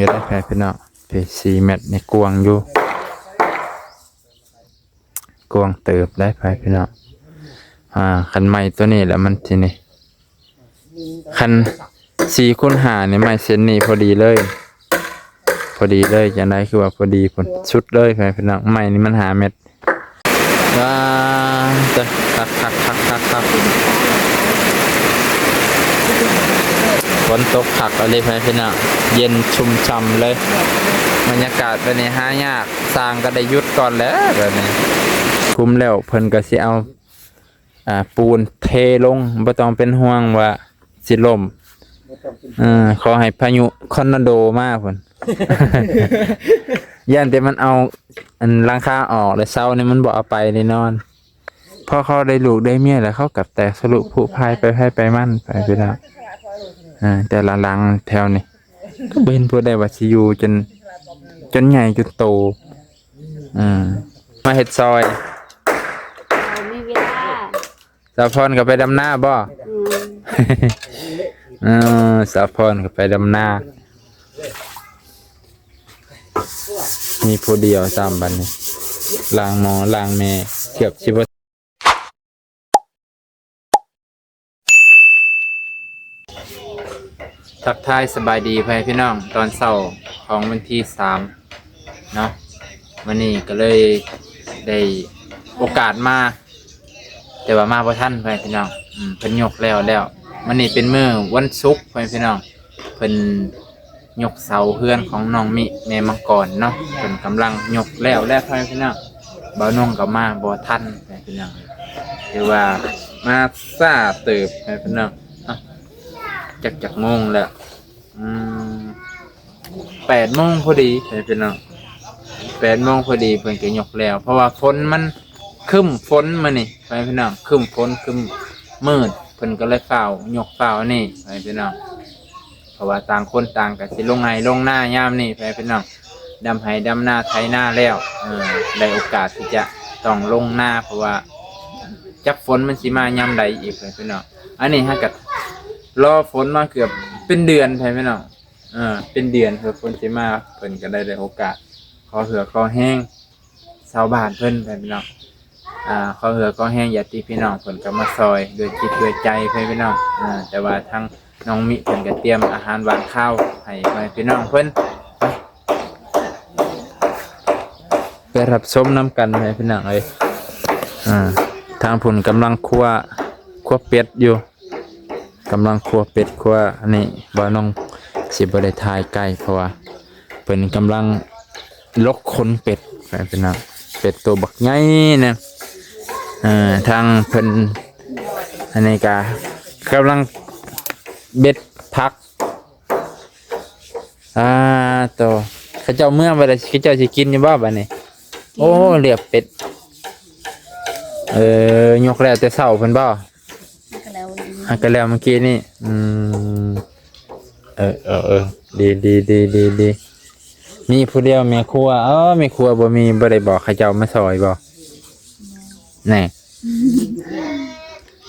ຢູ່ໄດ້ ແພພີ່ນ້ອງ ພີສີ່ແມັດນີ້ກວ້າງຢູ່ ກວ້າງເຕີບໄດ້ ແພພີ່ນ້ອງ. ອ່າ ຄັນໄມ້ຕົວນີ້ແຫຼະ ມັນຊິນີ້ ຄັນສີ່ຄູນຫ້ານີ້ ໄມ້ເສັ້ນນີ້ພໍດີເລີຍ ພໍດີເລີຍ. ຈັ່ງໃດຄືວ່າພໍດີພຸ້ນ ສຸດເລີຍ ແພພີ່ນ້ອງ. ໄມ້ນີ້ມັນຫ້າແມັດ. ວ້າ ຕະ ຄັກໆໆໆໆ ຝົນຕົກຄັກອີ່ຫຼີ ແພພີ່ນ້ອງ ເຢັນຊຸ່ມຊ່ຳເລີຍ. ບັນຍາກາດແບບນີ້ຫາຍາກ ຊ່າງກໍໄດ້ຢຸດກ່ອນແຫຼະແບບນີ້. ຄຸມແລ້ວເພິ່ນກໍຊິເອົາ ອ່າ ປູນເທລົງ ບໍ່ຕ້ອງເປັນຫ່ວງວ່າຊິລົ້ມ. ບໍ່ຕ້ອງເປັນ ເອີ ຂໍໃຫ້ພາຍຸທໍນາໂດມາພຸ້ນ ຢ້ານແຕ່ມັນເອົາອັນຫຼັງຄາອອກ ແລ້ວເສົານີ້ມັນບໍ່ເອົາໄປແນ່ນອນ. ພໍເຂົາໄດ້ລູກໄດ້ເມຍແລ້ວ ເຂົາກໍແຕກສະລຸຜຸພາຍ ໄປໃຜໄປມັນ ໄປພີ່ນ້ອງ. ເອີ ແຕ່ລະຫຼັງແຖວນີ້ ກໍບໍ່ເຫັນຜູ້ໃດວ່າຊິຢູ່ຈົນ ຈົນໃຫຍ່ຈົນໂຕ. ເອີ ມາເຮັດຊ່ອຍ ບໍ່ມີເວລາ. ສາວພອນກໍໄປດຳນາບໍ່? ອືມ ເອີ ສາວພອນກໍໄປດຳນາ ມີຜູ້ດຽວຊ້ຳບັດນີ້ ລ້າງໝໍລ້າງແມ່ ເກືອບຊິບໍ່ ທັກທາຍສະບາຍດີພໍ່ແມ່ພີ່ນ້ອງ ຕອນເຊົ້າຂອງວັນທີສາມເນາະ. ມື້ນີ້ກໍເລີຍໄດ້ໂອກາດມາ ແຕ່ວ່າມາບໍ່ທັນ ພໍ່ແມ່ພີ່ນ້ອງ. ອືມ ເພິ່ນຍົກແລ້ວແລ້ວ. ມື້ນີ້ເປັນມື້ວັນສຸກ ພໍ່ແມ່ພີ່ນ້ອງ ເພິ່ນຍົກເສົາເຮືອນຂອງນ້ອງມິແມ່ມັງກອນເນາະ. ເພິ່ນກຳລັງຍົກແລ້ວແລ້ວ ພໍ່ແມ່ພີ່ນ້ອງ. ບ່າວນົງກໍມາບໍ່ທັນ ພໍ່ແມ່ພີ່ນ້ອງ ຖືວ່າມາຊ້າເຕີບ ພໍ່ແມ່ພີ່ນ້ອງເນາະ. ຈັກ ຈັກໂມງແລ້ວ? ອືມ ແປດໂມງພໍດີ ພີ່ນ້ອງ ແປດໂມງພໍດີເພິ່ນກໍຍົກແລ້ວ ເພາະວ່າຝົນມັນຄຶ້ມຝົນມື້ນີ້ ພີ່ນ້ອງ ຄຶ້ມຝົນຄຶ້ມມືດ ເພິ່ນກໍເລີຍຟ້າວຍົກຟ້າວນີ້ ພີ່ນ້ອງ. ເພາະວ່າຕ່າງຄົນຕ່າງກໍຊິລົງໄຮ່ລົງນາຍາມນີ້ ພີ່ນ້ອງ ດຳໄຮ່ດຳນາໄຖນາແລ້ວ ເອີ ໄດ້ໂອກາດທີ່ຈະຕ້ອງລົງນາ ເພາະວ່າຈັກຝົນມັນຊິມາຍາມໃດອີກ ພີ່ນ້ອງ. ອັນນີ້ຫາກໍລໍຝົນມາເກືອບເປັນເດືອນ ພີ່ນ້ອງ. ເອີ ເປັນເດືອນເພິ່ນ ເພິ່ນຊິມາ ເພິ່ນກໍໄດ້ ໄດ້ໂອກາດ ຂໍເຫື່ອຂໍແຮງຊາວບ້ານເພິ່ນ ພີ່ນ້ອງ ອ່າ ຂໍເຫື່ອຂໍແຮງຍາດຕິພີ່ນ້ອງ ເພິ່ນກໍມາຊ່ອຍດ້ວຍຈິດດ້ວຍໃຈ ພີ່ນ້ອງ. ເອີ ແຕ່ວ່າທາງນ້ອງມິເພິ່ນກໍຕຽມອາຫານຫວານຄາວໃຫ້ ໃຫ້ພີ່ນ້ອງເພິ່ນ ໄປ ໄປຮັບຊົມນຳກັນ ພີ່ນ້ອງເອີຍ. ອ່າ ທາງພຸ້ນກຳລັງຄົວ ຄົວເປັດຢູ່ ກຳລັງຄົວເປັດຄົວອັນນີ້ ບ່າວນົງຊິບໍ່ໄດ້ຖ່າຍໃກ້ ເພາະວ່າເພິ່ນກຳລັງຫຼົກຂົນເປັດ ພີ່ນ້ອງ ເປັດໂຕບັກໃຫຍ່ນະ. ເອີ ທາງເພິ່ນອັນນີ້ກະກຳລັງເບັດຜັກ ອ່າ ໂຕ ເຂົາເຈົ້າເມືອໄປແລ້ວ ເຂົາເຈົ້າຊິກິນຢູ່ບໍ່ບາດນີ້? ໂອ້ ເລືອກເປັດ ເອີ ຍົກແລ້ວແຕ່ເຊົ້າພຸ້ນບໍ່? ຫາກໍແລ້ວ ຫາກໍແລ້ວມື້ກີ້ນີ້ ອືມ ເອີ ເອີ ເອີ ດີ ດີ ດີ ດີ ດີ. ມີຜູ້ດຽວແມ່ຄົວ ເອີ ແມ່ຄົວບໍ່ມີ ບໍ່ໄດ້ບອກເຂົາເຈົ້າມາຊ່ອຍບໍ່? ແນ່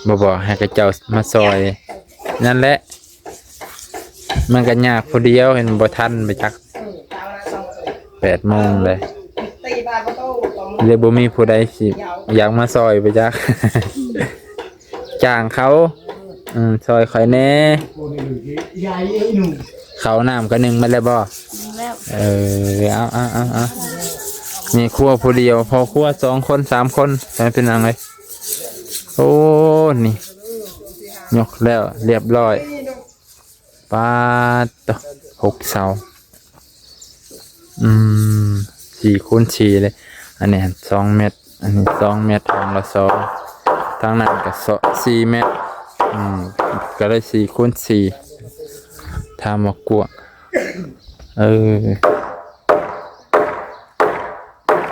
ບໍ່ບອກໃຫ້ເຂົາເຈົ້າມາຊ່ອຍ ນັ້ນແຫຼະ ມັນກໍຍາກຜູ້ດຽວ ເຫັນບໍ່ທັນໄປຈັກ ແປດໂມງເລີຍ ເລີຍບໍ່ມີຜູ້ໃດຊິຢາກມາຊ່ອຍໄປຈັກ ຈ້າງເຂົາ ອືມ ຊ່ອຍຂ້ອຍແດ່. ເຂົ້ານ້ຳກໍໜຶ້ງໝົດແລ້ວບໍ່? ໜຶ້ງແລ້ວ ເອີ ເອົາ ເອົາ ເອົາ ເອົາ ມີຄົວຜູ້ດຽວ ພໍ່ຄົວສອງຄົນສາມຄົນ ເປັນຫຍັງເລີຍ. ໂອ້ ນີ້ ຍົກແລ້ວລຽບຮ້ອຍ ປາດໂທ້ ຫົກເສົາ ອືມ ສີ່ຄູນສີ່ເລີຍ ອັນນີ້ສອງແມັດ ອັນນີ້ສອງແມັດ ຫ້ອງລະສອງ ທາງນັ້ນກໍສ- ສີ່ແມັດ ອືມ ກໍເລີຍສີ່ຄູນສີ່ ຖາມວ່າກວ້າງ ເອີ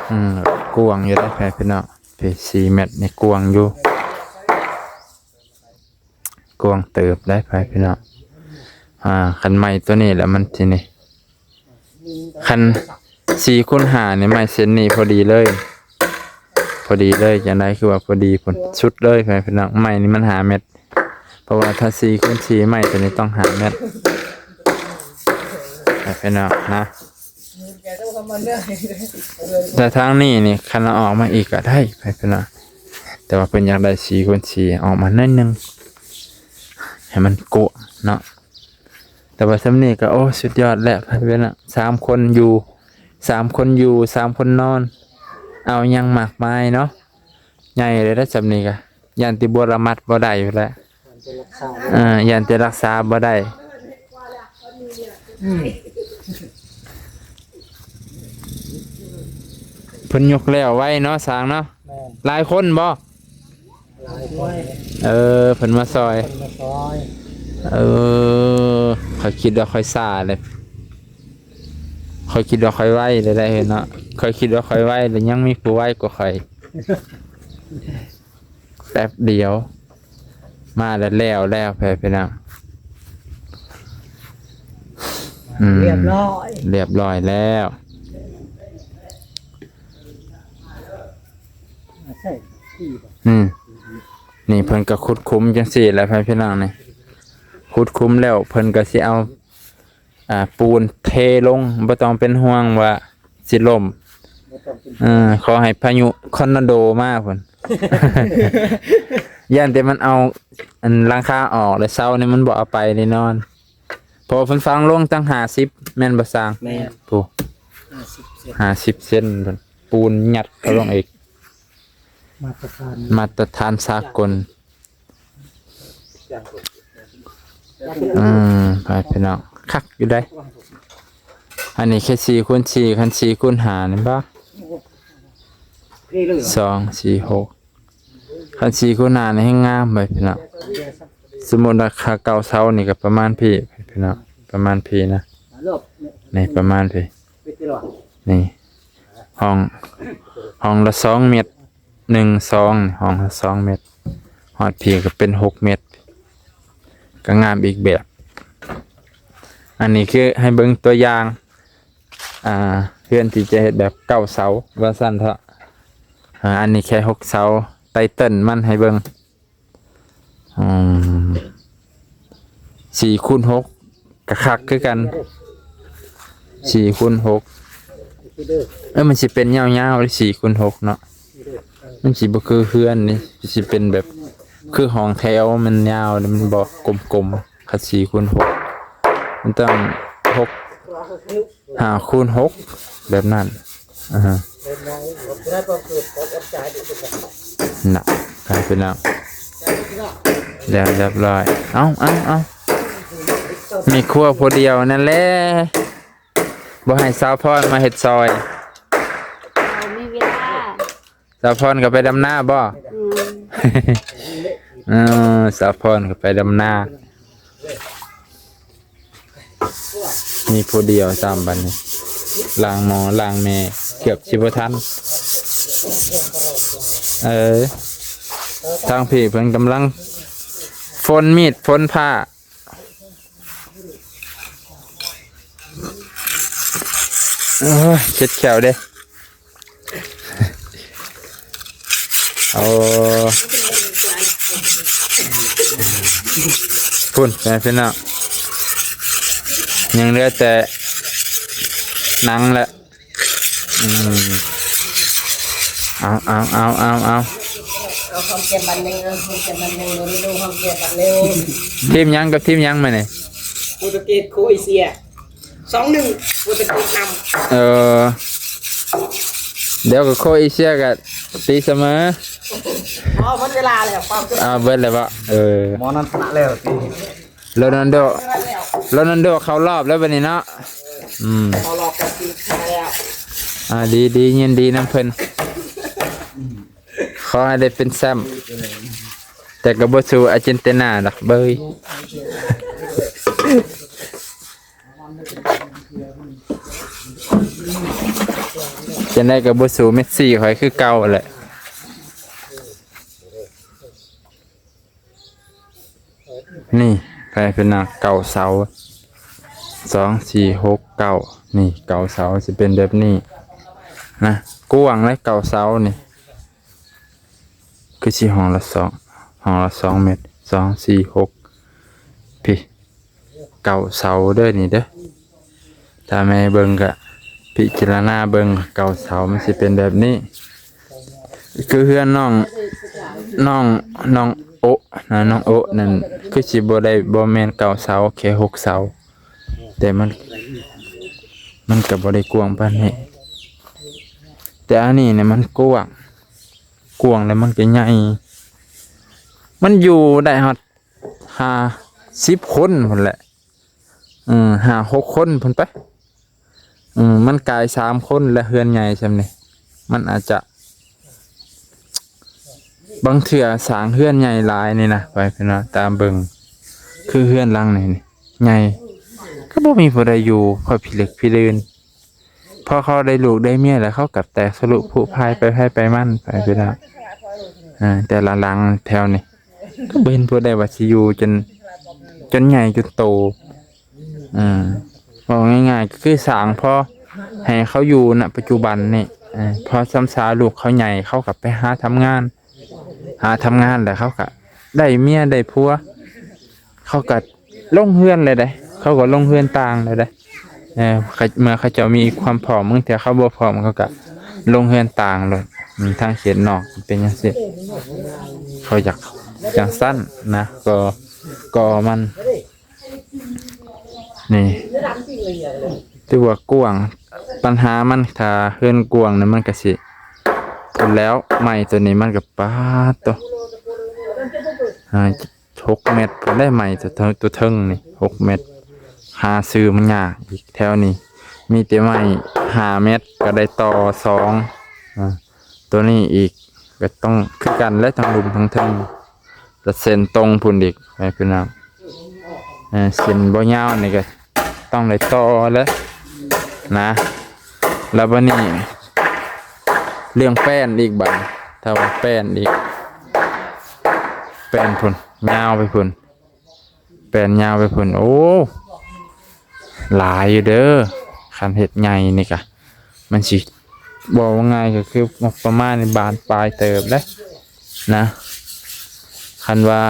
ອືມ ກວ້າງຢູ່ເດ້ ພີ່ນ້ອງ ພີສີ່ແມັດນີ້ກວ້າງຢູ່ ກວ້າງເຕີບໄດ້ ພີ່ນ້ອງ. ອ່າ ຄັນໄມ້ຕົວນີ້ແຫຼະ ມັນຊິນີ້ ຄັນສີ່ຄູນຫ້ານີ້ ໄມ້ເສັ້ນນີ້ພໍດີເລີຍ ພໍດີເລີຍ. ຈັ່ງໃດຄືວ່າພໍດີພຸ້ນ ສຸດເລີຍ ພີ່ນ້ອງ. ໄມ້ນີ້ມັນຫ້າແມັດ ເພາະວ່າຖ້າສີ່ຄູນສີ່ ໄມ້ຕົວນີ້ຕ້ອງຫ້າແມັດ. ພີ່ນ້ອງນະ. ແຕ່ທາງນີ້ນີ້ ຄັນເອົາອອກມາອີກກໍໄດ້ ພີ່ນ້ອງ, ແຕ່ວ່າເພິ່ນຢາກໄດ້ສີ່ຄູນສີ່ ອອກມາໜ້ອຍໜຶ່ງ ໃຫ້ມັນກວ້າງເນາະ. ແຕ່ວ່າຊ່ຳນີ້ກໍ ໂອ້ ສຸດຍອດແລ້ວ ພີ່ນ້ອງ. ສາມຄົນຢູ່ ສາມຄົນຢູ່ ສາມຄົນນອນ ເອົາຫຍັງມາກມາຍເນາະ. ໃຫຍ່ເລີຍເດ້ ຊ່ຳນີ້ກໍ ຢ້ານແຕ່ບົວລະມັດບໍ່ໄດ້ພຸ້ນແຫຼະ. ເອີ ຢ້ານແຕ່ລັກສາບໍ່ໄດ້. ອືມ ເພິ່ນຍົກແລ້ວໄວເນາະ ຊ່າງເນາະ. ແມ່ນ. ຫຼາຍຄົນບໍ່? ຫຼາຍຄົນ. ເອີ ເພິ່ນມາຊ່ອຍ. ເພິ່ນມາຊ່ອຍ. ເອີ ຂ້ອຍຄິດວ່າຂ້ອຍຊ້າເລີຍ, ຂ້ອຍຄິດວ່າຂ້ອຍໄວເລີຍໄດ໋ເນາະ. ຂ້ອຍຄິດວ່າຂ້ອຍໄວ ແລ້ວຍັງມີຜູ້ໄວກວ່າຂ້ອຍ. ແປັບດຽວ ມາແລ້ວ ແລ້ວ ແລ້ວ ແບບ ພີ່ນ້ອງ. ອືມ ຮຽບຮ້ອຍ ຮຽບຮ້ອຍແລ້ວ. ອືມ ນີ້ເພິ່ນກໍຂຸດຂຸມຈັ່ງຊີ້ແຫຼະ ພີ່ນ້ອງ. ນີ້ ຂຸດຂຸມແລ້ວ ເພິ່ນກໍຊິເອົາ ອ່າ ປູນເທລົງ, ບໍ່ຕ້ອງເປັນຫ່ວງວ່າຊິລົ້ມ. ບໍ່ຕ້ອງເປັນ ເອີ ຂໍໃຫ້ພາຍຸທໍນາໂດມາພຸ້ນ. ຢ້ານແຕ່ມັນເອົາ ອັນ ຫຼັງຄາອອກ ແລ້ວເສົານີ້ມັນບໍ່ເອົາໄປແນ່ນອນ, ເພາະວ່າເພິ່ນຝັງລົງຕັ້ງຫ້າສິບ ແມ່ນບໍ່ຊ່າງ? ແມ່ນ. ຜູ້ ຫ້າສິບເຊັນ ຫ້າສິບເຊັນພຸ້ນ, ປູນຍັດເຂົ້າລົງອີກ. ມາດຕະຖານ ມາດຕະຖານສາກົນ. ອືມ ໄປພີ່ນ້ອງ ຄັກຢູ່ໃດ໋. ອັນນີ້ແຄ່ສີ່ຄູນສີ່ ຄັນສີ່ຄູນຫ້ານີ້ບໍ່ ສອງ ສີ່ ຫົກ ຄັນສີ່ຄູນຫ້ານີ້ແຮ່ງງາມໄປພີ່ນ້ອງ. ສົມມຸດວ່າຄ່າເກົ້າເສົານີ້ກໍປະມານພີ້ພີ່ນ້ອງ ປະມານພີ້ນະ. ນີ້ປະມານພີ້ ນີ້ ຫ້ອງ ຫ້ອງລະສອງເມັດ. ໜຶ່ງ ສອງ ຫ້ອງລະສອງເມັດ ຮອດພີ້ກໍເປັນຫົກເມັດ ກໍງາມອີກແບບ. ອັນນີ້ຄືໃຫ້ເບິ່ງຕົວຢ່າງ ອ່າ ເຮືອນທີ່ຈະເຮັດແບບເກົ້າເສົາວ່າຊັ້ນເຖາະ. ອ່າ ອັນນີ້ແຄ່ຫົກເສົາ ໄຕເຕີນມັນໃຫ້ເບິ່ງ. ອືມ ສີ່ຄູນຫົກ ກະຄັກຄືກັນ ສີ່ຄູນຫົກ. ເອີ ມັນຊິເປັນຍາວໆເລີຍ ສີ່ຄູນຫົກເນາະ. ມັນຊິບໍ່ຄືເຮືອນນີ້ ຊິເປັນແບບຄືຫ້ອງແຖວ ມັນຍາວ ມັນບໍ່ກົມໆ. ຄັນສີ່ຄູນຫົກ ມັນຕ້ອງຫົກ ຫ້າຄູນຫົກ ແບບນັ້ນ. ອ່າຮະ ນະ ກາຍເປັນແລ້ວ ແລ້ວຮຽບຮ້ອຍ. ເອົາ ເອົາ ເອົາ ແມ່ຄົວຜູ້ດຽວນັ້ນແຫຼະ ບໍ່ໃຫ້ສາວພອນມາເຮັດຊ່ອຍ. ເຮົາມີເວລາ. ສາວພອນກໍໄປດຳນາບໍ່? ອືມ ເອີ ສາວພອນກໍໄປດຳນາ. ມີຜູ້ດຽວຊ້ຳບັດນີ້ ລ້າງໝໍ້ລ້າງແມ່ເກືອບຊິບໍ່ທັນ. ເອີ ທາງພີ້ເພິ່ນກຳລັງຝົນມີດຝົນພ້າ. ໂອ້ຍ ເຈັບແຂ້ວເດ້. ໂອ້ ພຸ້ນ ແມ່ນພີ່ນ້ອງ ຍັງເຫຼືອແຕ່ໜັງແຫຼະ. ອືມ ເອົາ ເອົາ ເອົາ ເອົາ ເອົາ ເອົາ ຫອມແກ້ມບາດໜຶ່ງ ເອົາ ຫອມແກ້ມບາດໜຶ່ງ ເອົາ ຫອມແກ້ມບາດໜຶ່ງ. ທີມຫຍັງກັບທີມຫຍັງມື້ນີ້? ໂປຣຕຸເກດ ໂຄເອເຊຍ ສອງໜຶ່ງ ໂປຣຕຸເກດນຳ. ເອີ ດຽວກໍໂຄເອເຊຍກໍຕີສະເໝີ. ອໍ ໝົດເວລາແລ້ວ ເປົ່າ ອ້າວ ເບິດແລ້ວບໍ? ເອີ ໝໍນັ້ນຊະນະແລ້ວ. ໂຣນັນໂດ ໂຣນັນໂດເຂົ້າລອບແລ້ວບັດນີ້ເນາະ. ອືມ ເຂົ້າລອບກັບທີມຊາດແລ້ວ. ອ່າ ດີ ດີ ຍິນດີນຳເພິ່ນ ຂໍໃຫ້ໄດ້ເປັນແຊ້ມ ແຕ່ກໍບໍ່ສູ້ອາເຈນຕິນາດອກເບີຍ. ຈັ່ງໃດກໍບໍ່ສູ້ເມດຊີຂ້ອຍຄືເກົ່າແຫຼະ. ນີ້ ໃຜເປັນນາງເກົ້າເສົາ ສອງ ສີ່ ຫົກ ເກົ້າ ນີ້ເກົ້າເສົາຊິເປັນແບບນີ້ນະ ກວ້າງເລີຍເກົ້າເສົານີ້ ຄືຊິຫ້ອງລະສອງ ຫ້ອງລະສອງເມັດ ສອງ ສີ່ ຫົກ ພີ້ ເກົ້າເສົາເດີນີ້ເດີ. ຖ້າແມ່ເບິ່ງກະພິຈາລະນາເບິ່ງ ເກົ້າເສົາມັນຊິເປັນແບບນີ້. ຄືເຮືອນນ້ອງ ນ້ອງ ນ້ອງໂອະນະ ນ້ອງໂອະນັ້ນ ຄືຊິບໍ່ໄດ້ ບໍ່ແມ່ນເກົ້າເສົາ ແຄ່ຫົກເສົາ ແຕ່ມັນ ມັນກະບໍ່ໄດ້ກວ້າງປານນີ້. ແຕ່ອັນນີ້ນະມັນກວ້າງ ກວ້າງແລ້ວມັນກະໃຫຍ່ ມັນຢູ່ໄດ້ຮອດຫ້າສິບຄົນພຸ້ນແຫຼະ. ເອີ ຫ້າຫົກຄົນພຸ້ນໄປ. ເອີ ມັນກາຍສາມຄົນ ແລະ ເຮືອນໃຫຍ່ຊ່ຳນີ້ ມັນອາດຈະ ບາງເທື່ອສ້າງເຮືອນໃຫຍ່ຫຼາຍນີ້ນະ ໄປເພິ່ນວ່າຕາມເບິ່ງ ຄືເຮືອນຫຼັງນີ້ນີ້ໃຫຍ່ ກໍບໍ່ມີຜູ້ໃດຢູ່ ພໍພິລຶກພິລື່ນ. ພໍເຂົາໄດ້ລູກໄດ້ເມຍແລ້ວ ເຂົາກໍແຕກສະລຸຜຸພາຍ ໄປໃຜໄປມັນ ໄປເພິ່ນວ່າ. ເອີ ແຕ່ລະຫຼັງແຖວນີ້ ກໍບໍ່ເຫັນຜູ້ໃດວ່າຊິຢູ່ຈົນ ຈົນໃຫຍ່ຈົນໂຕ. ເອີ ເວົ້າງ່າຍໆ ກໍຄືສ້າງພໍໃຫ້ເຂົາຢູ່ນະປັດຈຸບັນນີ້. ເອີ ພໍຊຳຊາລູກເຂົາໃຫຍ່ ເຂົາກໍໄປຫາທຳງານ ຫາທຳງານແລ້ວເຂົາກໍໄດ້ເມຍໄດ້ຜົວ ເຂົາກໍລົງເຮືອນແລ້ວເດ້ ເຂົາກໍລົງເຮືອນຕ່າງແລ້ວເດ້. ເອີ ເມື່ອເຂົາເຈົ້າມີຄວາມພ້ອມ ບາງເທື່ອເຂົາບໍ່ພ້ອມ ເຂົາກໍລົງເຮືອນຕ່າງໂລດ. ອືມ ທາງເຂດນອກເປັນຈັ່ງຊີ້ ເຂົາຢາກຈັ່ງຊັ້ນນະ ກໍ ກໍມັນ ນີ້ ຖືວ່າກວ້າງ. ບັນຫາມັນ ຖ້າເຮືອນກວ້າງນີ້ ມັນກະຊິ ພຸ້ນແລ້ວ ໄມ້ໂຕນີ້ມັນກະ ປາດໂຕ ຫ້າ ຫົກແມັດພຸ້ນແຫຼະ ໄມ້ໂຕເທິງ ໂຕເທິງນີ້ຫົກແມັດ. ຫາຊື້ມັນຍາກອີກ ແຖວນີ້ມີແຕ່ໄມ້ຫ້າແມັດ ກະໄດ້ຕໍ່ສອງ. ອາ ໂຕນີ້ອີກ ກະຕ້ອງຄືກັນແຫຼະ ທັງລຸ່ມທັງເທິງ ແລະ ເສັ້ນຕົງພຸ້ນອີກ ໃຫ້ພີ່ນ້ອງ. ເອີ ເສັ້ນບໍ່ຍາວນີ້ກະຕ້ອງໄດ້ຕໍ່ແຫຼະນະ. ແລ້ວບາດນີ້ເລື່ອງແປ້ນອີກບາດນີ້ ຖ້າວ່າແປ້ນອີກ ແປ້ນພຸ້ນ ຍາວໄປພຸ້ນ ແປ້ນຍາວໄປພຸ້ນ. ໂອ້ ຫຼາຍຢູ່ເດີ ຄັນເຮັດໃຫຍ່ນີ້ກະ ມັນຊິ ເວົ້າງ່າຍກໍຄືງົບປະມານນີ້ບານປາຍເຕີບເດ້ນະ. ຄັນວ່າ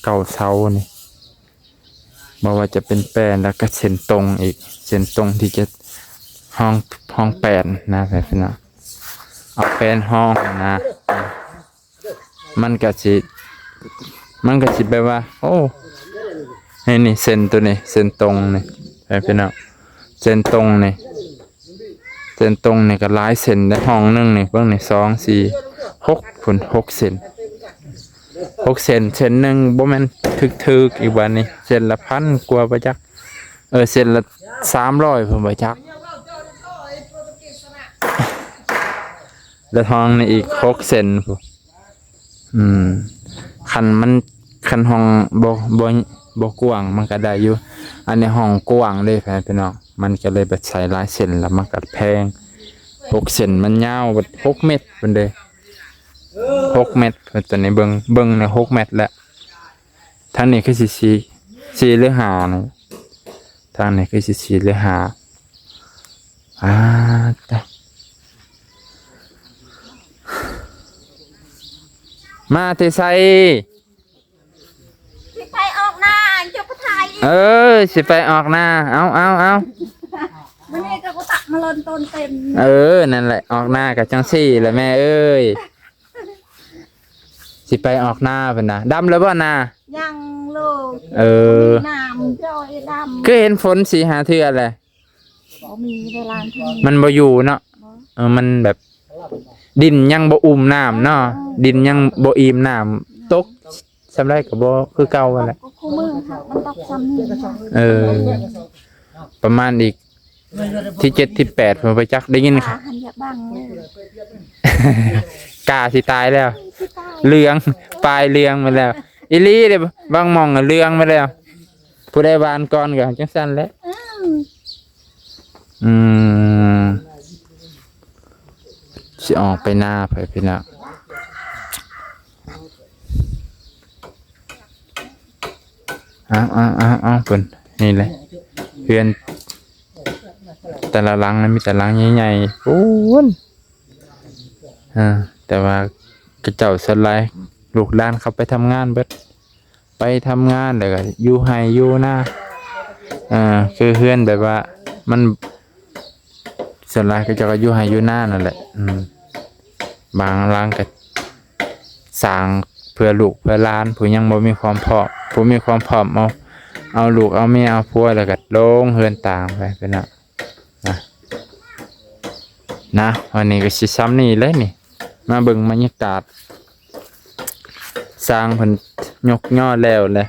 ເກົ້າເສົານີ້ ບໍ່ວ່າຈະເປັນແປ້ນ ແລ້ວກໍເສັ້ນຕົງອີກ ເສັ້ນຕົງທີ່ຈະຮອງ ຮອງແປ້ນນະ ແບບນັ້ນ ເອົາແປ້ນຮອງນະ. ມັນກະຊິ ມັນກະຊິແບບວ່າ ໂອ້ ນີ້ ນີ້ ເສັ້ນໂຕນີ້ ເສັ້ນຕົງນີ້ ໃຫ້ພີ່ນ້ອງ ເສັ້ນຕົງນີ້ ເສັ້ນຕົງນີ້ກະຫຼາຍເສັ້ນເດ້. ຫ້ອງໜຶ່ງນີ້ ເບິ່ງນີ້ ສອງ ສີ່ ຫົກ ພຸ້ນ ຫົກເສັ້ນ ຫົກເສັ້ນ. ເສັ້ນໜຶ່ງບໍ່ແມ່ນຖືກໆອີກບາດນີ້ ເສັ້ນລະພັນກວ່າບໍ່ຈັກ ເອີ ເສັ້ນລະສາມຮ້ອຍພຸ້ນບໍ່ຈັກ. ແລ້ວຫ້ອງນີ້ອີກຫົກເຊັນພຸ້ນ. ອືມ ຄັນມັນ ຄັນຫ້ອງບໍ່ ບໍ່ ບໍ່ກວ້າງມັນກະໄດ້ຢູ່. ອັນນີ້ຫ້ອງກວ້າງເດ້ ພີ່ນ້ອງ ມັນກະເລີຍແບບໃສ່ຫຼາຍເຊັນ ແລ້ວມັນກະແພງ. ຫົກເຊັນ ມັນຍາວເບິດຫົກແມັດພຸ້ນເດ້ ຫົກແມັດ. ຕົວນີ້ເບິ່ງ ເບິ່ງໃນຫົກແມັດແລ້ວ. ທາງນີ້ຄືຊິສີ່ ສີ່ຫຼືຫ້ານີ້ ທາງນີ້ຄືຊິສີ່ຫຼືຫ້າ. ອາ ຕະ ມາແຕ່ໃສ? ຊິໄປອອກນາ ເຈົ້າກໍຖ່າຍອີກ. ເອີ ຊິໄປອອກນາ. ເອົາ ເອົາ ເອົາ ມື້ນີ້ກໍຕະມາລົນໂຕນເຕັມ. ເອີ ນັ້ນແຫຼະ ອອກນາກໍຈັ່ງຊີ້ແຫຼະແມ່ເອີຍ. ຊິໄປອອກນາເພິ່ນນະ. ດຳແລ້ວບໍ່ນາ? ຍັງລູກ. ເອີ ນ້ຳ ເຈົ້າ ດຳ. ຄືເຫັນຝົນສີ່ຫ້າເທື່ອແຫຼະ. ບໍ່ມີເວລາທີ່ ມັນບໍ່ຢູ່ເນາະ. ບໍ່. ເອີ ມັນແບບ ດິນຍັງບໍ່ອຸ່ມນ້ຳເນາະ. ເອີ ດິນຍັງບໍ່ອີ່ມນ້ຳ. ຕົກສ່ຳໃດກໍບໍ່ຄືເກົ່າຫັ້ນແຫຼະ. ກໍຄູ່ມື້ ມັນຕົກສ່ຳນີ້. ເອີ ປະມານອີກ ທີເຈັດທີແປດ ເພິ່ນບໍ່ຈັກໄດ້ຍິນ. ຕາຫັ້ນຢາກບັງເລີຍ. ກາຊິຕາຍແລ້ວ. ຊິຕາຍ ເຫຼືອງ ປາຍເຫຼືອງໝົດແລ້ວ. ອີ່ຫຼີເດ້ ບາງໝ່ອງເຫຼືອງໝົດແລ້ວ. ຜູ້ໃດຫວ່ານກ່ອນກໍຈັ່ງຊັ້ນແຫຼະ. ອືມ ອືມ ຊິອອກໄປນາໄປພີ່ນ້ອງ. ເອົາ ເອົາ ເອົາ ເອົາ ເພິ່ນ ນີ້ແຫຼະ ເຮືອນແຕ່ລະຫຼັງນະ ມີແຕ່ຫຼັງໃຫຍ່ໆ ພຸ້ນ. ເອີ ແຕ່ວ່າເຂົາເຈົ້າສ່ວນຫຼາຍ ລູກຫຼານເຂົາໄປທຳງານເບິດ ໄປທຳງານ ແລ້ວກໍຢູ່ໄຮ່ຢູ່ນາ. ເອີ ຄືເຮືອນແບບວ່າ ມັນ ສ່ວນຫຼາຍເຂົາເຈົ້າກໍຢູ່ໄຮ່ຢູ່ນານັ້ນແຫຼະ. ອືມ ບາງຫຼັງກໍສ້າງເພື່ອລູກເພື່ອຫຼານ ຜູ້ຍັງບໍ່ມີຄວາມພ້ອມ. ຜູ້ມີຄວາມພ້ອມ ເອົາ ເອົາລູກເອົາເມຍເອົາຜົວ ແລ້ວກໍລົງເຮືອນຕ່າງໄປ ພີ່ນ້ອງນະ. ນະ ວັນນີ້ກໍຊິຊ່ຳນີ້ແຫຼະນີ້ ມາເບິ່ງບັນຍາກາດ ຊ່າງເພິ່ນຍົກຍໍແລ້ວແຫຼະ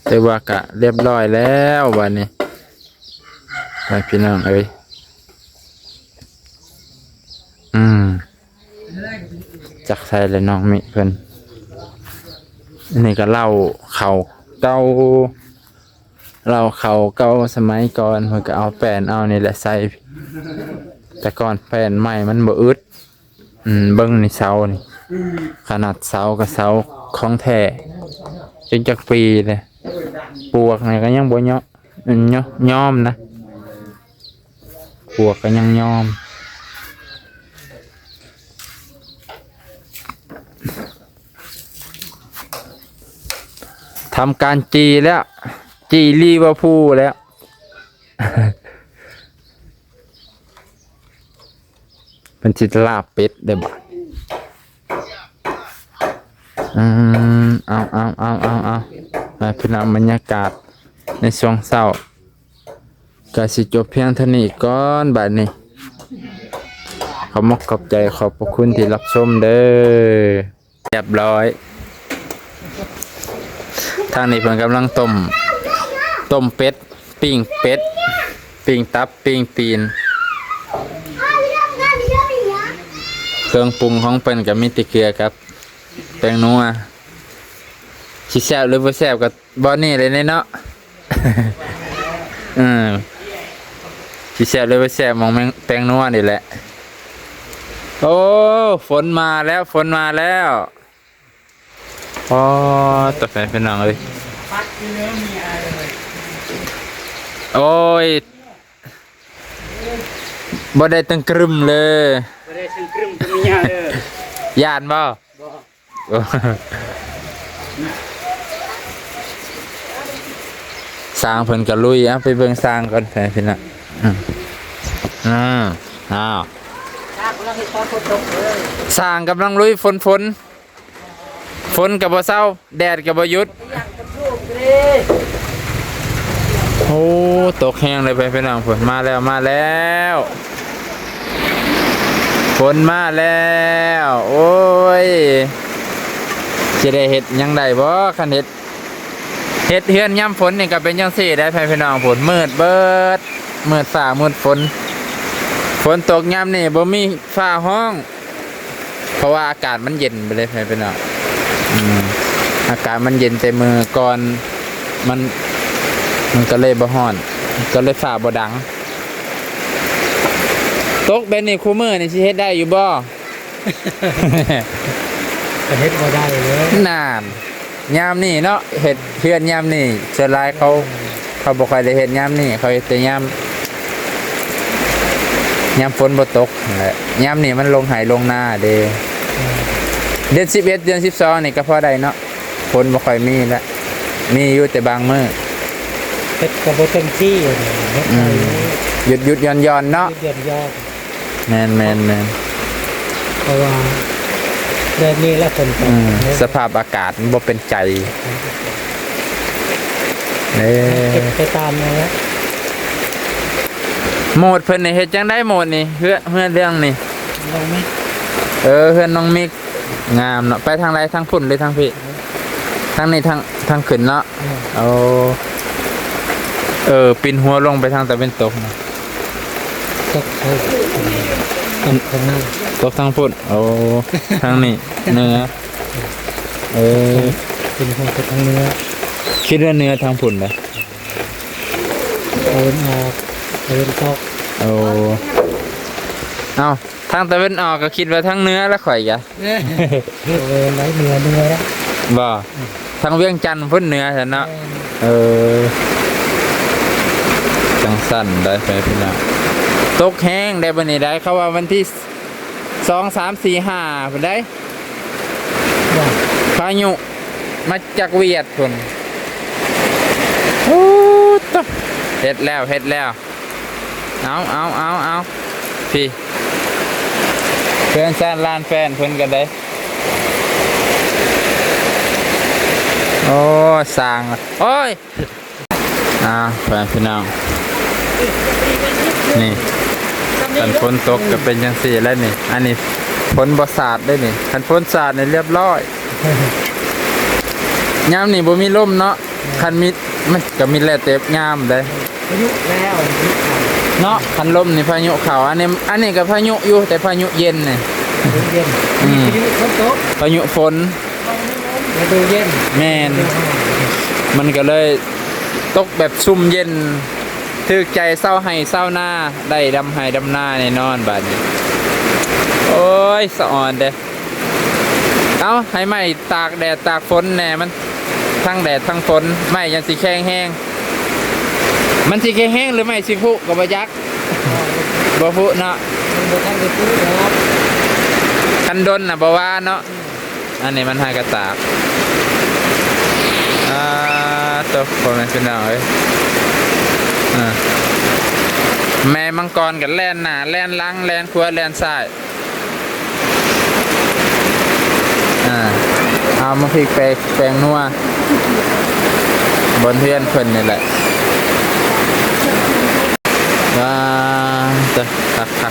ແຕ່ວ່າກະລຽບຮ້ອຍແລ້ວບັດນີ້ ໄປພີ່ນ້ອງເອີຍ. ອືມ ຈັກໃສແລ້ວນ້ອງມິເພິ່ນ. ອັນນີ້ກໍເລົ້າເຂົ້າເກົ່າ ເລົ້າເຂົ້າເກົ່າສະໄໝກ່ອນ ເພິ່ນກໍເອົາແປ້ນເອົານີ້ແຫຼະໃສ່. ແຕ່ກ່ອນແປ້ນໄມ້ມັນບໍ່ອຶດ. ອືມ ເບິ່ງນີ້ເສົານີ້ ຂະໜາດເສົາກໍເສົາຂອງແທ້ ຈັກ ຈັກປີແລ້ວ ປວກນີ້ກໍຍັງບໍ່ຍອມ ຍອມນະ ປວກກໍຍັງຍອມ. ທຳການຈີ່ແລ້ວ ຈີ່ລີເວີພູແລ້ວ. ເພິ່ນຊິລາບເປັດເດ້ບາດ. ອືມ ເອົາ ເອົາ ເອົາ ເອົາ ເອົາ ໃຫ້ພີ່ນ້ອງ ບັນຍາກາດໃນຊ່ວງເຊົ້າ ກໍຊິຈົບພຽງເທົ່ານີ້ກ່ອນບາດນີ້. ຂອບມົກຂອບໃຈ ຂອບພະຄຸນທີ່ຮັບຊົມເດີ້. ຮຽບຮ້ອຍ ທາງນີ້ເພິ່ນກຳລັງຕົ້ມ ຕົ້ມເປັດ ປີ້ງເປັດ ປີ້ງຕັບ ປີ້ງຕີນ. ເຄື່ອງປຸງຂອງເພິ່ນກໍມີແຕ່ເກືອກັບແປ້ງນົວ. ຊິແຊບຫຼືບໍ່ແຊບກໍ ບ່ອນນີ້ເລີຍເນາະ. ເອີ ຊິແຊບຫຼືບໍ່ແຊບ ໝ່ອງແປ້ງນົວນີ້ແຫຼະ. ໂອ້ ຝົນມາແລ້ວ ຝົນມາແລ້ວ. ອໍ ຕາແຟນພີ່ນ້ອງເອີຍ ໂອ້ຍ ບໍ່ໄດ້ຕຶງກຶມເລີຍ ບໍ່ໄດ້ຕຶງກຶມ ບໍ່ມີຫຍັງເລີຍ. ຢ້ານບໍ່? ບໍ່. ຊ່າງເພິ່ນກໍລຸຍ ເອົາໄປເບິ່ງຊ່າງກ່ອນ ພີ່ນ້ອງ. ອືມ ອືມ ອ້າວ ຊ່າງກຳລັງເຮັດຕອນຝົນຕົກເລີຍ ຊ່າງກຳລັງລຸຍຝົນ ຝົນ ຝົນກໍບໍ່ເຊົາ ແດດກໍບໍ່ຢຸດ. ໂອ້ ຕົກແຮງເລີຍ ພີ່ນ້ອງ ພຸ້ນ ມາແລ້ວ ມາແລ້ວ ຝົນມາແລ້ວ. ໂອ້ຍ ຊິໄດ້ເຮັດຫຍັງໄດ້ບໍ່ ຄັນເຮັດ ເຮັດເຮືອນຍາມຝົນນີ້ກໍເປັນຈັ່ງຊີ້ແຫຼະ ພີ່ນ້ອງ ພຸ້ນ ມືດເບີດ ມືດຟ້າມືດຝົນ. ຝົນຕົກຍາມນີ້ບໍ່ມີຟ້າຮ້ອງ ເພາະວ່າອາກາດມັນເຢັນໄປເລີຍ ພີ່ນ້ອງ. ອືມ ອາກາດມັນເຢັນແຕ່ມື້ກ່ອນ ມັນ ມັນກໍເລີຍບໍ່ຮ້ອນ ກໍເລີຍຟ້າບໍ່ດັງ. ຕົກແບບນີ້ຄູ່ມື້ນີ້ຊິເຮັດໄດ້ຢູ່ບໍ່? ກໍເຮັດບໍ່ໄດ້ເລີຍ ນັ້ນ. ຍາມນີ້ເນາະ ເຮັດເຮືອນຍາມນີ້ ສ່ວນຫຼາຍເຂົາ ເຂົາບໍ່ຄ່ອຍໄດ້ເຮັດຍາມນີ້ ເຂົາເຮັດແຕ່ຍາມ ຍາມຝົນບໍ່ຕົກຫັ້ນແຫຼະ. ຍາມນີ້ມັນລົງໄຮ່ລົງນາເດ້. ອືມ ເດືອນສິບເອັດ ເດືອນສິບສອງນີ້ກໍພໍໄດ້ເນາະ ຝົນບໍ່ຄ່ອຍມີລະ ມີຢູ່ແຕ່ບາງມື້. ເຮັດກໍບໍ່ເຕັມທີ່ ເຮັດ ອືມ ໄດ້ຢູ່ ຢຸດໆຢ່ອນໆເນາະ ຢຸດໆຢ່ອນໆ. ແມ່ນໆໆ ເພາະວ່າແບບນີ້ແຫຼະ ຝົນຕົກ ອືມ ເນາະ ສະພາບອາກາດມັນບໍ່ເປັນໃຈ. ເອີ ເຮັດໄປຕາມນັ້ນແຫຼະ. ໂໝດເພິ່ນນີ້ເຮັດຈັ່ງໃດ ໂໝດນີ້ ເຮືອນ ເຮືອນເລື່ອງນີ້ ນ້ອງມິກ ເອີ ເຮືອນນ້ອງມິກ ງາມເນາະ. ໄປທາງໃດ ທາງພຸ້ນຫຼືທາງພີ້? ທາງນີ້ ທາງ ທາງຂຶ້ນເນາະ. ອືມ ໂອ້ ເອີ ປິ່ນຫົວລົງໄປທາງຕາເວັນຕົກນະ. ຕົກທາງ ຕົກທາງນັ້ນ ຕົກທາງພຸ້ນ. ໂອ້ ທາງນີ້ເໜືອ. ເອີ ເປັນຫົວໄປທາງເໜືອ ຄິດວ່າເໜືອທາງພຸ້ນເດ້. ຕາເວັນອອກ ຕາເວັນຕົກ. ໂອ້ ເອົ້າ ທາງຕາເວັນອອກກໍຄິດວ່າທາງເໜືອລະຂ້ອຍກະ. ເອີ ເໜືອ ເໜືອ ເໜືອ ບໍ່? ອືມ ທາງວຽງຈັນພຸ້ນເໜືອຊັ້ນເນາະ. ແມ່ນ ເອີ ຈັ່ງຊັ້ນໄດ໋ ພີ່ນ້ອງ. ຕົກແຮງໄດ໋ ມື້ນີ້ໄດ໋ ເຂົາວ່າວັນທີສອງ ສາມ ສີ່ ຫ້າພຸ້ນໄດ໋ ວ່າ ພາຍຸມາຈາກຫວຽດພຸ້ນ. ໂອ້ ຕະ ເຮັດແລ້ວ ເຮັດແລ້ວ. ເອົາ ເອົາ ເອົາ ເອົາ ພີ້ ເພື່ອນຊານລ້ານແຟນເພິ່ນກັນເດ້. ໂອ້ ສ້າງ ໂອ້ຍ ອ່າ ພໍ່ແມ່ພີ່ນ້ອງ ນີ້ ຄັນຝົນຕົກກໍເປັນຈັ່ງຊີ້ແຫຼະນີ້. ອັນນີ້ຝົນບໍ່ສາດເດ້ນີ້ ຄັນຝົນສາດນີ້ລຽບລ້ອຍ. ຍາມນີ້ບໍ່ມີລົມເນາະ ຄັນມີ ມັນກໍມີແລ້ວແຕ່ຍາມເດ້ ພາຍຸແລ້ວ ພາຍຸເຂົ້າເນາະ. ຄັນລົມນີ້ພາຍຸເຂົ້າ ອັນນີ້ ອັນນີ້ກໍພາຍຸຢູ່ ແຕ່ພາຍຸເຢັນນີ້ ເຢັນ ອືມ ພາຍຸຝົນຕົກ ພາຍຸຝົນ ລະດູເຢັນ ແມ່ນ ມັນກໍເລີຍຕົກແບບຊຸ່ມເຢັນ ຖືກໃຈຊາວໄຮ່ຊາວນາ ໄດ້ດຳໄຮ່ດຳນາແນ່ນອນບາດນີ້. ໂອ້ຍ ສະອອນເດ້. ເອົາ ໃຫ້ໄມ້ຕາກແດດຕາກຝົນແດ່ ມັນທັງແດດທັງຝົນ ໄມ້ຈັ່ງຊິແຂງແຮງ. ມັນຊິແຂງແຮງ ຫຼື ໄມ້ຊິຜຸກໍບໍ່ຈັກ ບໍ່ຜຸເນາະ ມັນບໍ່ທັນໄດ້ຜຸດອກ ຄັນດົນນະບໍ່ວ່າເນາະ. ອັນນີ້ມັນຫາກະຕາກ ອ່າ ໂຕ ພໍ່ແມ່ພີ່ນ້ອງເອີຍ ອ່າ ແມ່ມັງກອນກໍແລ່ນໜ້າແລ່ນຫຼັງ ແລ່ນຂວາແລ່ນຊ້າຍ. ອ່າ ເອົາມາພິກແປງ ແປງນົວ ບ່ອນເຮືອນເພິ່ນນີ້ແຫຼະ. ວ້າ ເຕີ ຄັກໆໆ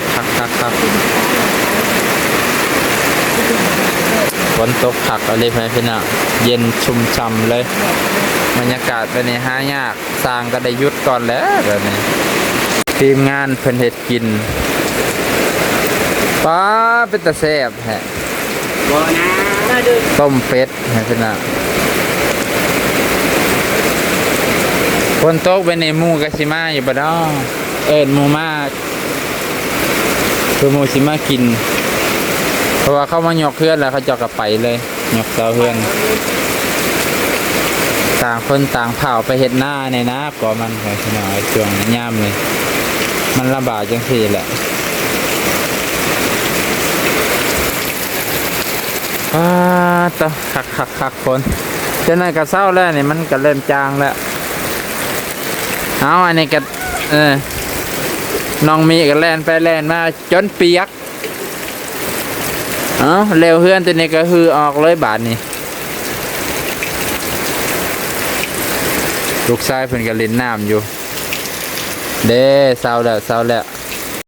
ໆໆ ຝົນຕົກຄັກອີ່ຫຼີ ພີ່ນ້ອງ ເຢັນຊຸ່ມຊ່ຳເລີຍ. ບັນຍາກາດແບບນີ້ຫາຍາກ ຊ່າງກໍໄດ້ຢຸດກ່ອນແຫຼະແບບນີ້ ທີມງານເພິ່ນເຮັດກິນ. ປ້າ ເປັນຕາແຊບແທ້ ບໍ່ນາ ຕົ້ມເປັດໃຫ້ເພິ່ນນະ. ຝົນຕົກແບບນີ້ໝູ່ກໍຊິມາຢູ່ບໍ່ເນາະ ເອີ້ນໝູ່ມາ ເພື່ອໝູ່ຊິມາກິນ ເພາະວ່າເຂົາມາຍົກເຮືອນແລ້ວ ເຂົາເຈົ້າກໍໄປເລີຍ ຍົກເສົາເຮືອນ. ຕ່າງຄົນຕ່າງພ້າວໄປເຮັດນາແດ່ນະ ກໍມັນ ພີ່ນ້ອງເອີຍ ຊ່ວງຍາມນີ້ມັນລຳບາກຈັ່ງຊີ້ແຫຼະ. ປາດໂຕ ຄັກໆໆ ຝົນ ຈັ່ງໃດກໍເຊົາແລ້ວນີ້ ມັນກໍເລີ່ມຈາງແລ້ວ. ເອົາ ອັນນີ້ກໍ ເອີ ນ້ອງມີກໍແລ່ນໄປແລ່ນມາຈົນປຽກ. ເອົາ ແລ້ວເຮືອນຕົວນີ້ກໍຮືອອກເລີຍບາດນີ້. ລູກຊາຍເພິ່ນກໍຫຼິ້ນນ້ຳຢູ່ເດ້. ເຊົາແລ້ວ ເຊົາແລ້ວ.